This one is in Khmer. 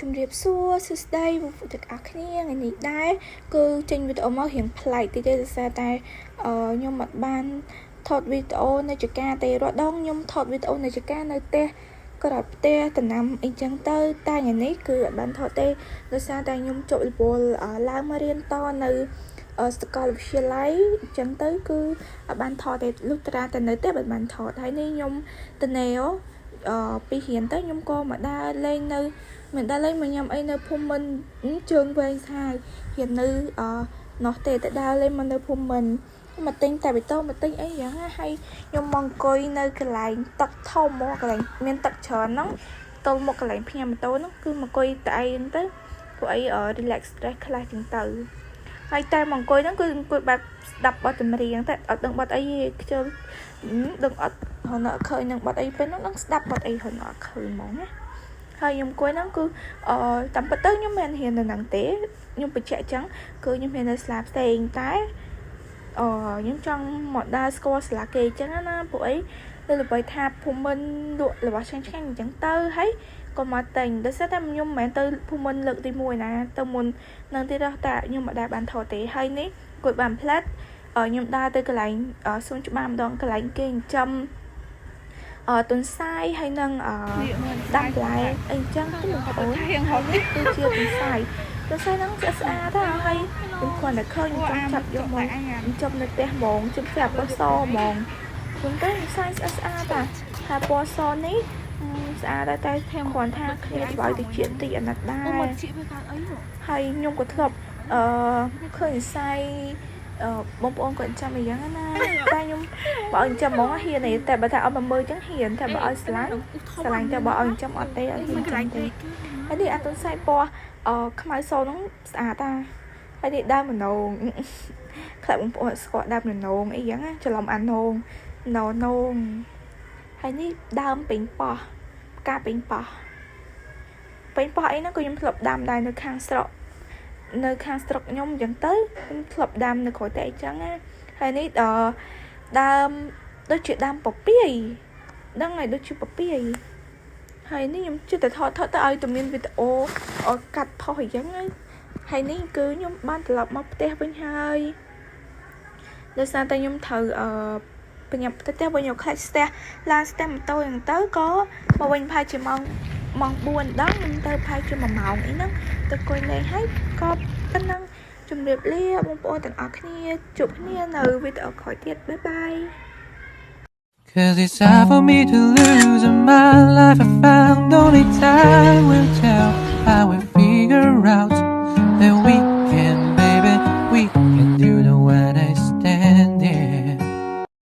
ជំរាបសួរសួស្តីបងប្អូនទាំងអស់គ្នាថ្ងៃនេះដែរគឺចេញវីដេអូមករៀងប្លែកតិចទេដោយសារតែអឺខ្ញុំអត់បានថតវីដេអូនៅចការទេរាល់ដងខ្ញុំថតវីដេអូនៅចការនៅផ្ទះក្រោយផ្ទះតំណាំអីចឹងទៅតែថ្ងៃនេះគឺអត់បានថតទេដោយសារតែខ្ញុំជប់រវល់ឡើងមករៀនតនៅសាកលវិទ្យាល័យអញ្ចឹងទៅគឺអត់បានថតទេលុះត្រាតែនៅផ្ទះមិនបានថតហើយនេះខ្ញុំតនេអឺពីរៀនទៅខ្ញុំក៏មកដើរលេងនៅមិនដើរលេងមកញ៉ាំអីនៅភូមិន្ទជើងវែងសាយរៀននៅអឺនោះទេទៅដើរលេងមកនៅភូមិន្ទមកទិញតែបៃតងមកទិញអីយ៉ាងណាហើយខ្ញុំមកអង្គុយនៅកន្លែងទឹកធំមកកន្លែងមានទឹកច្រើនហ្នឹងទល់មកកន្លែងផ្ញើម៉ូតូហ្នឹងគឺមកអង្គុយតែឯងទៅពួកអី relax stress ខ្លះចឹងទៅហើយតែមកអង្គុយហ្នឹងគឺអង្គុយបែបស្ដាប់បទចម្រៀងតែអត់ដឹងបទអីទេខ្ជិលដឹងអត់រហូតឃើញនឹងបទអីពេលហ្នឹងដឹងស្ដាប់បទអីរហូតអត់ឃើញហ្មងណាហើយខ្ញុំអង្គុយហ្នឹងគឺអឺតាមពិតទៅខ្ញុំមិនរៀននៅហ្នឹងទេខ្ញុំបញ្ជាក់ចឹងគឺខ្ញុំរៀននៅសាលាផ្សេងតែអឺខ្ញុំចង់មកដើរស្គាល់សាលាគេចឹងណាពួកអីលើល្បីថាភូមិន្ទលក់របស់ឆ្ងាញ់ឆ្ងាញ់អញ្ចឹងទៅហើយក៏មកទិញដោយសារតែខ្ញុំមិនមែនទៅភូមិន្ទលើកទី1ណាទៅមុននឹងទៀតតែខ្ញុំមិនដែលបានថតទេហើយនេះគាត់បានផ្លែតខ្ញុំដើរទៅកន្លែងសួនច្បារម្ដងកន្លែងគេចិញ្ចឹមអឺទន្សាយហើយនឹងអឺដាំបន្លែអីចឹងទៅបងប្អូនហើយនេះគឺជាទន្សាយទន្សាយហ្នឹងស្អាតស្អាតហើយខ្ញុំគ្រាន់តែឃើញខ្ញុំចង់ចាប់យកមកចិញ្ចឹមនៅផ្ទះហ្មងជិះផ្ទះពណ៌សហ្មងខ្ញុំទៅទន្សាយស្អាតស្អាតតាថាពណ៌សនេះស្អាតដែរតែគ្រាន់ថាគ្នាច្បើយតិចតិចអាណិតដែរហើយខ្ញុំក៏ធ្លាប់អឺឃើញសរសៃអឺបងប្អូនគាត់ចាំអីយ៉ាងណាតែខ្ញុំបើឲ្យចាំហ្មងហ៊ានទេតែបើថាឲ្យមកមើលចឹងហ៊ានតែបើឲ្យស្រឡាញ់ស្រឡាញ់តែបើឲ្យចាំអត់ទេអត់ហ៊ានចាំទេហើយនេះអាទុនសៃពណ៌អឺខ្មៅសហ្នឹងស្អាតតាហើយនេះដើមមណងខ្លះបងប្អូនស្គាល់ដើមមណងអីចឹងណាច្រឡំអានងណនងហើយនេះដើមពេញប៉ោះផ្កាពេញប៉ោះពេញប៉ោះអីហ្នឹងក៏ខ្ញុំធ្លាប់ដាំដែរនៅខាងស្រុកនៅខាងស្រុកខ្ញុំអញ្ចឹងទៅខ្ញុំធ្លាប់ដាំនៅក្រោយតែអីចឹងណាហើយនេះដល់ដើមដូចជាដើមពពាយដឹងហើយដូចជាពពាយហើយនេះខ្ញុំជិះតែថតថតទៅឲ្យតែមានវីដេអូកាត់ផុសអញ្ចឹងហើយនេះគឺខ្ញុំបានត្រឡប់មកផ្ទះវិញហើយដោយសារតែខ្ញុំត្រូវអឺបញ្ញាប់ទៅផ្ទះវិញយកខ្លាចស្ទះឡានស្ទះម៉ូតូអញ្ចឹងទៅក៏មកវិញប្រហែលជាម៉ោងម៉ោង4ដល់ខ្ញុំទៅប្រហែលជា1ម៉ោងអីហ្នឹងទៅអង្គុយលេងហើយក៏ប៉ុណ្ណឹងជម្រាបលាបងប្អូនទាំងអស់គ្នាជួបគ្នានៅវីដេអូក្រោយទៀត bye bye. 'Cause it's hard for me to lose in my life. I found only time will tell.